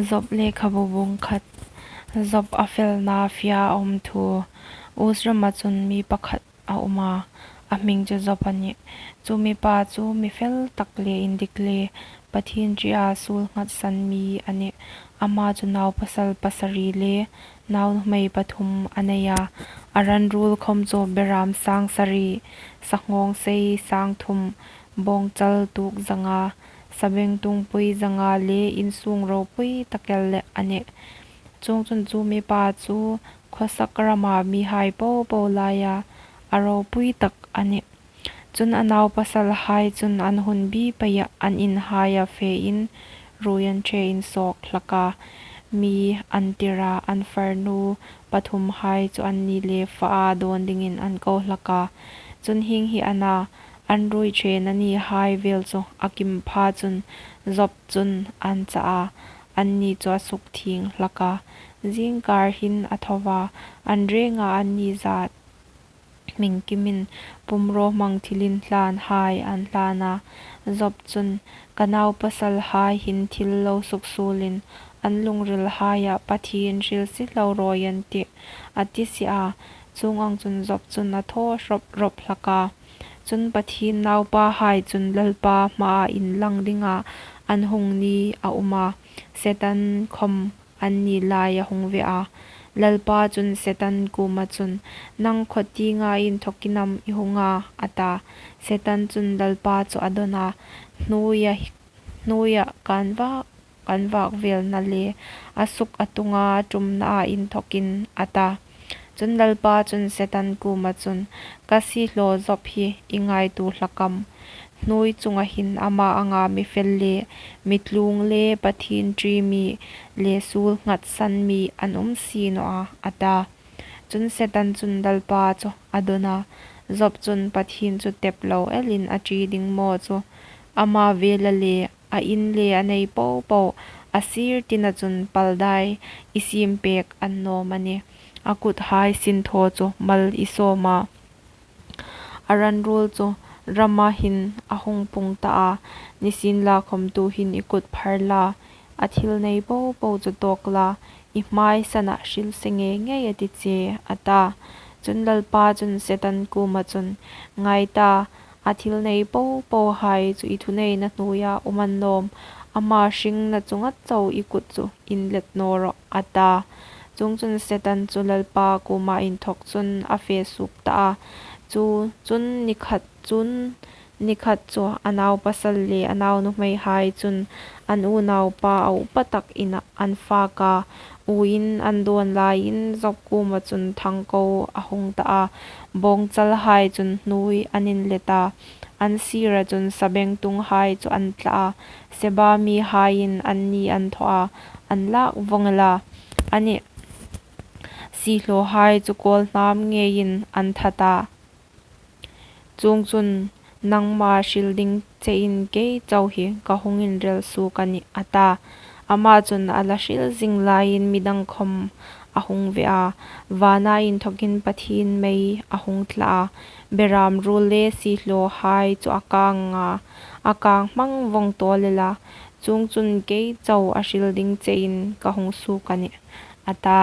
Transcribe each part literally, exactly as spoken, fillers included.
Job lekhabu bung khat. Job a felna fia a um thu. Uz rama chun mi pakhat a um a, a hming chu Job a nih. Chu mipa chu mi fel tak le indik le Pathien ṭia suol nghatsan mi a nih. Ama chu naupasal pasari le naunuhmei pathum a nei a. A ran ruol khom chu beram sang sari, sanghawngsei sang thum, bawngchal tuk zanga, sabengtung pui zanga le insung ropui tak el le a nih. Chuongchun chu mipa chu khawsak rama mihai popo laia a ropui tak a nih. Chun a naupasalhai chun an hunbi peia an inhaia fein ruoi an ṭhe insawk hlak a, mi an tir a, an farnu pathumhai chu anni le faa dawn dingin an ko hlak a. Chun hieng hi a na, an ruoi ṭhena nihai vel chu a kim pha chun Job chun an cha a, anni chu a sukthieng hlak a. Zingkar hin a tho a, an renga anni zat hming kimin pumrawhmang thilinhlanhai an hlan a. Job chun, "Ka naupasalhai hin thil lo suksuolin an lungrilhaia Pathien hrilsie lo rawi an tih," a ti si a. Chuong ang chun Job chun a thaw hrop hrop hlak a. Chun Pathien naupahai chun Lalpa hmaa inlang dinga an hung ni a um a, Setan khom anni lai a hung ve a. Lalpa chun Setan kuoma chun, "Nang khaw tienga inthawkin am i hung a?" a ta. Setan chun Lalpa chu a dawn a, "Hnuoia, hnuoia kan vak, kan vak velna le a suk a tunga ṭumnaa inthawkin," a ta. Chun Lalpa chun Setan kuoma chun, "Ka siehlaw Job hi i ngaituo hlak am? Hnuoi chunga hin ama anga mi fel le mi tluong le Pathien ṭi mi le suol nghatsan mi an um si naw a," a ta. Chun Setan chun Lalpa chu a dawn a, "Job chun Pathien chu tep lo elin a ṭi ding maw chu? Ama vela le a in le a nei popo a sir tina chun paldai i siem pek annawm a nih. A kuthai sinthaw chu mal i sawm a, a ran ruol chu rama hin a hung pung ta a, nisienlakhom tuhin i kut phar la, a thil nei popo chu tawk la, i hmaisana hrilsie ngei ngei a ti che," a ta. Chun Lalpa chun Setan kuoma chun, "Ngai ta, a thil nei popohai chu i thuneina hnuoia um annawm, ama hringna chunga chau i kut chu inlet naw rawh," a ta. Chuongchun Setan chu Lalpa kuoma inthawk chun a fe suok ta a. Chu, chun ni khat chun, ni khat chu a naupasal le a naunuhmeihai chun an unaupa a upa tak ina an fak a. Uoin an dawn laiin Job kuoma chun thangko a hung ta a. Bawngchalhai chun hnuoi an inlet a. An sira chun sabengtunghai chu an tla a. Seba mihaiin anni an thaw a, an lak vawng el a. Anni siehlawhai chu kawlhnam ngeiin an that a. Chuongchun, "Nangma hril ding chein kei chau hi ka hung inrel suok a nih," a ta. Ama chun a la hril zing laiin midang khom a hung ve a. Vana inthawkin Pathien mei a hung tla a. Beram ruol le siehlawhai chu a kang a, a kang hmang vawng tawl el a. "Chuongchun kei chau a hril ding chein ka hung suok a nih," a ta.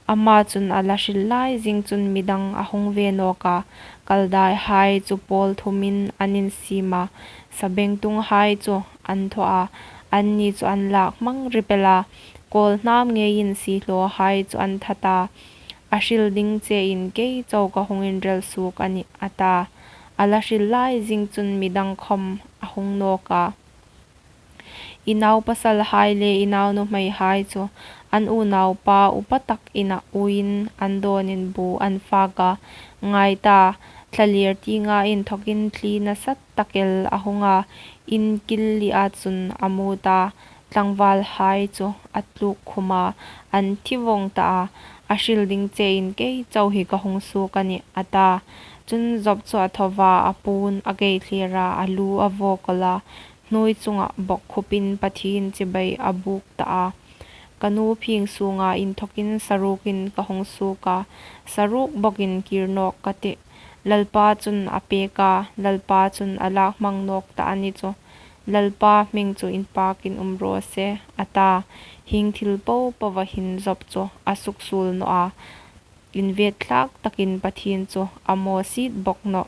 Ama chun a la hril lai zing chun midang a hung ve nawk a. Kaldaihai chu pawl thumin an insiem a. Sabengtunghai chu an thaw a. Anni chu an lak hmang rip el a. Kawlhnam ngeiin siehlawhai chu an that a. "A hril ding chein kei chau ka hung inrel suok a nih," a ta. A la hril lai zing chun midang khom a hung nawk a. "I naupasalhai le i naunuhmeihai chu an unaupa upa tak ina uoin an dawnin bu an fak a. Ngai ta, thlalêr tienga inthawkin thli nasat tak el a hung a, in kil lia chun a mut a, tlangvalhai chu a tluk khum a, an thi vawng ta a. A hril ding chein kei chau hi ka hung suok a nih," a ta. Chun Job chu a tho a, a puon a keithler a, a lu a vawkawl a, hnuoi chunga bawk khupin Pathien chibai a buk ta a. "Ka nu phing sunga inthawkin sarukin ka hung suok a, saruk bawkin kir nawk ka tih. Lalpa chun a pek a, Lalpa chun a lak hmang nawk ta a ni chu. Lalpa hming chu inpâkin um raw se, a ta. Hieng thil po poa hin Job chu a suksuol naw a, invêtthlâk takin Pathien chu a mawsiet bawk nawh.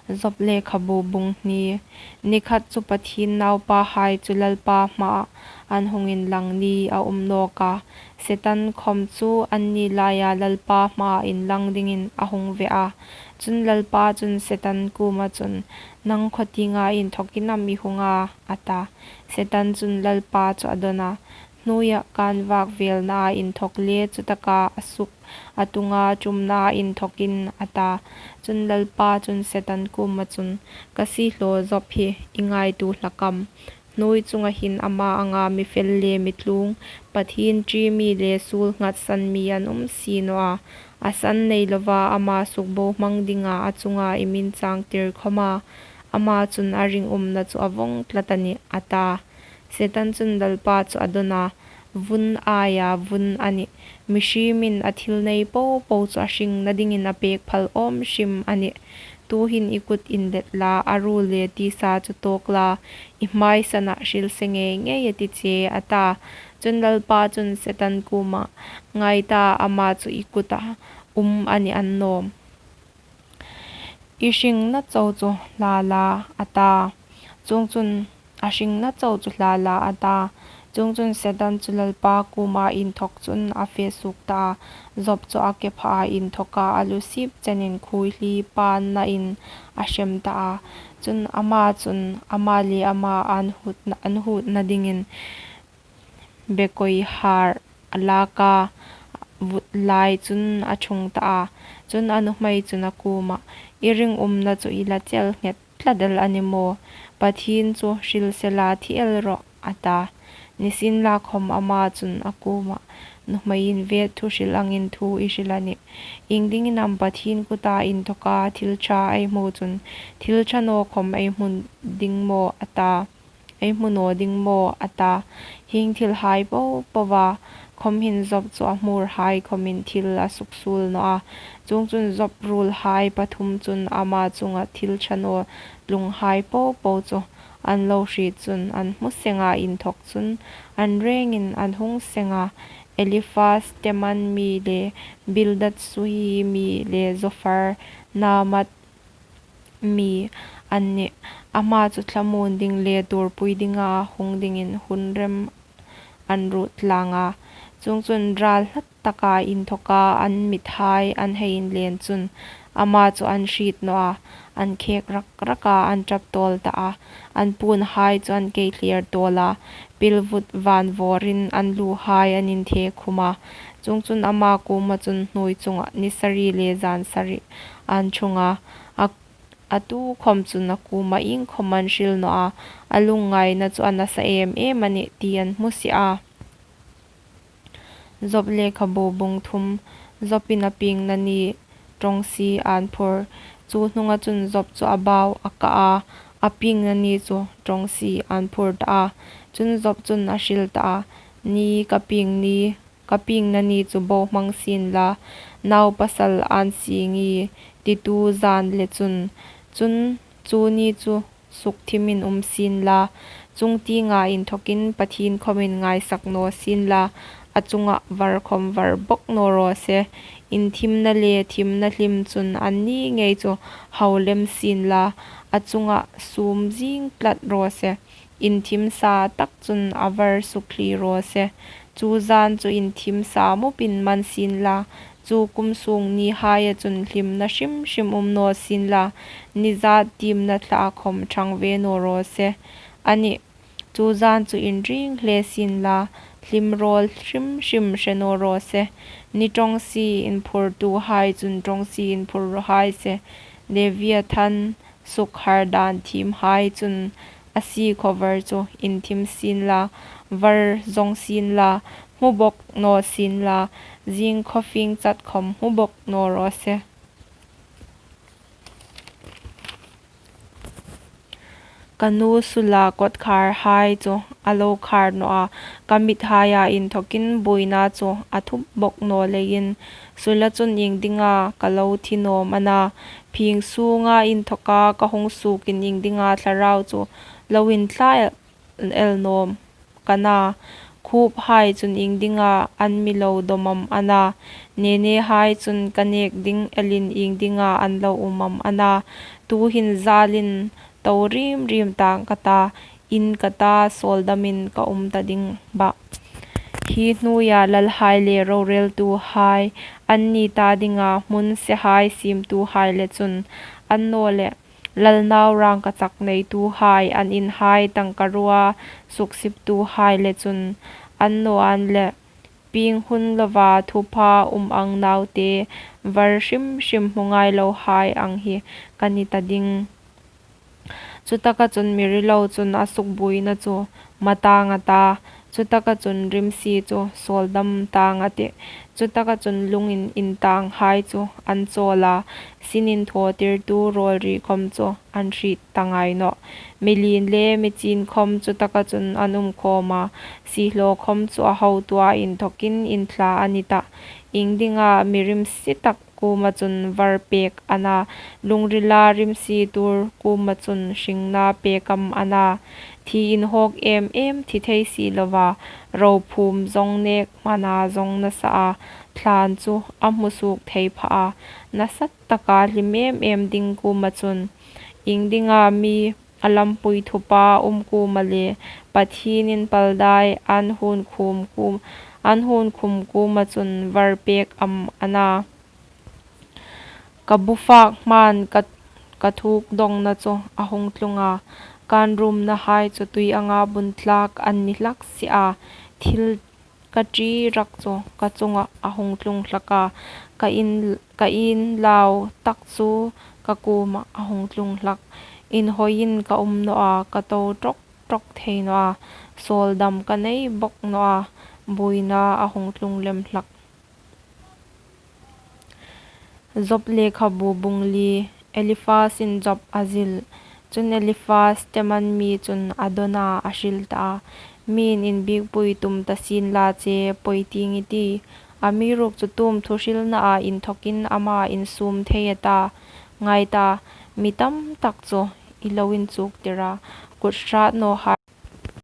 Job Lekhabu bung hni. Ni khat chu Pathien naupahai chu Lalpa hmaah an hung inlang ni a um nâwk a, Setan khawm chu anni laia Lalpa hmaah inlang dingin a hung ve a. Chun Lalpa chun Setan kuoma chun, "Nang khaw tienga inthawkin am i hung a?" a ta. Setan chun Lalpa chu a dawn a, "Hnuoia kan vâk vêlnaa inthawk le chutaka a suk a tunga ṭumnaa inthawkin," a ta. Chun Lalpa chun Setan kuoma chun, "Ka siehlaw Job hi i ngaituo hlak am? Hnuoi chunga hin ama anga mi fel le mi tluong, Pathien ṭi mi le suol nghatsan mi an um si naw a. A san nei lova ama sukbohmang dinga a chunga i min changtir khawma, ama chun a ringumna chu a vawng tlat a nih," a ta. Setan chun Lalpa chu a dawn a, "Vun aia vun a nih. Mihriemin a thil nei po po chu a hringna dingin a pêk phal awm hrim a nih. Tuhin i kut inlet la, a ruol le tisa chu tâwk la, i hmaisana hrilse ngei ngei a ti che," a ta. Chun Lalpa chun Setan kuoma, "Ngai ta, ama chu i kuta um a ni annâwm. I hringna chau chu hla la," a ta. Chuongchun, "A hringna chau chu hla la," a ta. Chuongchun Setan chu Lalpa kuoma inthawk chun a fe suok ta a, Job chu a ke pha a, inthawka a lu sip chenin khuoihli pannain a hrem ta a. Chun ama chun ama le ama an hutna, an hutna dingin bekoihar a lâk a, vut lai chun a ṭhung ta a. Chun a nuhmei chun a kuoma, "I ringumna chu i la chel nghet tlat el a ni maw? Pathien chu hril se la, thi el rawh," a ta. Nisienlakhawm ama chun a kuoma, "Nuhmei invêt thu hril angin thu i hril a nih. Iengdingin am Pathien kuta inthawka thil ṭha ei hmu chun, thil ṭha naw khawm ei hmu ding maw?" a ta. "Ei hmu naw ding maw?" a ta. "Hieng thilhai po poa khawm hin Job chu a hmûrhai khawmin thil a suksuol naw a. Chuongchun Job ruolhai pathum chun ama chunga thil ṭha naw tlunghai po po chu an lo hriet chun an hmu seng a, inthawk chun an rêngin an hung seng a. Eliphaz Teman mi le, Bildad Suhi mi le, Zophar Naamat mi an nih. Ama chu thlamuon ding le tuorpui dinga hung dingin hun rem an ruot tlâng a. Chuongchun ral hlat taka inthawka an mithai an hei inlen chun ama chu an hriet naw a, an khêk rak rak a, an ṭap tawl ta a, an puonhai chu an keithler tawl a, pilvut vânvawrin an luhai an inthe khum a. Chuongchun ama kuoma chun hnuoi chunga ni sari le zân sari an ṭhung a, a, a tukhawm chun a kuoma iengkhawm an hril naw a, a lungngaina chu a nasa êm êm a nih ti an hmu si a." Job Lekhabu bung thum. Jobin a piengna ni ṭawngsie an phur. Chu hnunga chun Job chu a bau a ka a, a piengna ni chu ṭawngsie an phur ta a. Chun Job chun a hril ta a, "Ni ka pieng ni, ka piengna ni chu bohmang sien la, naupasal an sie ngei," titu zân le chun. Chun chu ni chu sukthimin um sien la, chungtienga inthawkin Pathien khawmin ngaisak naw sien la, a chunga var khawm var bawk naw raw se. Inthimna le thimna hlim chun anni ngei chu hau lem sien la, a chunga sûm zing tlat raw se. Inthim sa tak chun a var sukthli raw se. Chu zân chu inthim sa mupin man sien la, chu kum sûng nihaia chun hlimna hrim hrim um naw sien la, nizât tiemna thla khawm ṭhang ve naw raw se. A nih, chu zân chu inring hle sien la, hlim rawl hrim hrim hre naw raw se. Ni ṭawngsie inphurtuhai chun ṭawngsie inphur raw hai se. Leviathan sukhardan thiemhai chun a sie khawvar chu inthim sien la, var zawng sien la, hmu bawk naw sien la, zing khawfing chat khawm hmu bawk naw raw se. Ka nu sula kawtkharhai chu a lo khar naw a, ka mithaia inthawkin buoina chu a thup bawk naw leiin, sula chun iengdinga ka lo thi naw am a na? Phîng sûnga inthawka ka hung suokin iengdinga thlarau chu lo intla el nawm ka na. Khuphai chun iengdinga an mi lo dawm am a na? Nenehai chun ka nek ding elin iengdinga an lo um am a na? Tuhin zalin to rim rim tang ka ta, in ka ta, sawldamin ka um ta ding bah. Hi hnuoia lalhai le roreltuhai, anni ta dinga hmun sehai siemtuhai le chun, annawleh lalnau rangkachak neituhai, an inhai tangkaruoa suksiptuhai le chun, annaw an leh pieng hun lova thupha um ang naute var hrim hrim hmu ngai lohai ang hi ka ni ta ding. Chutaka chun mi rilo chun a sukbuoina chu matang a ta, chutaka chun rimsi chu sawldam tang a tih. Chutaka chun lungin intanghai chu an chawl a, sin inthawtirtu rawlri khawm chu an hriet ta ngai nawh. Mi lien le mi chin khawm chutaka chun an um khawm a, siehlaw khawm chu a hotua inthawkin inthla a ni tah. Iengdinga mi rimsi tak kuoma chun var pek a na, lungrila rimsi tur kuoma chun hringna pek am a na? Thi inhawk em em thi thei si lova, ro phum zong nek hmana zong nasa a, thlan chu a hmu suok thei pha a, nasa taka hlim em em ding kuoma chun, iengdinga mi a lampui thupa um kuoma le Pathienin paldai an hun khum kuom, an hun khum kuoma chun var pek am a na? Ka bufak hman ka, ka thuk dongna chu a hung tlung a, kan rumnahai chu tui anga bun tlak an ni hlak si a, thil ka ṭi rak chu ka chungah a hung tlung hlak a, ka in, ka in lau tak chu ka kuomah a hung tlung hlak. Inhawiin ka um naw a, ka to ṭawk ṭawk thei naw a, sawldam ka nei bawk naw a, buoina a hung tlung lem hlak. Job lekhabu bung li. Eliphazin Job a zil. Chun Eliphaz Teman mi chun a dawn a, a hril ta a, miin inbiekpui tum ta sien la che, pawi tieng i ti. Amiruokchu tu am thuhrilnaa inthawkin ama insum thei a ta? Ngai ta, mi tam tak chu i lo inchuktir a, kut hrat nawhai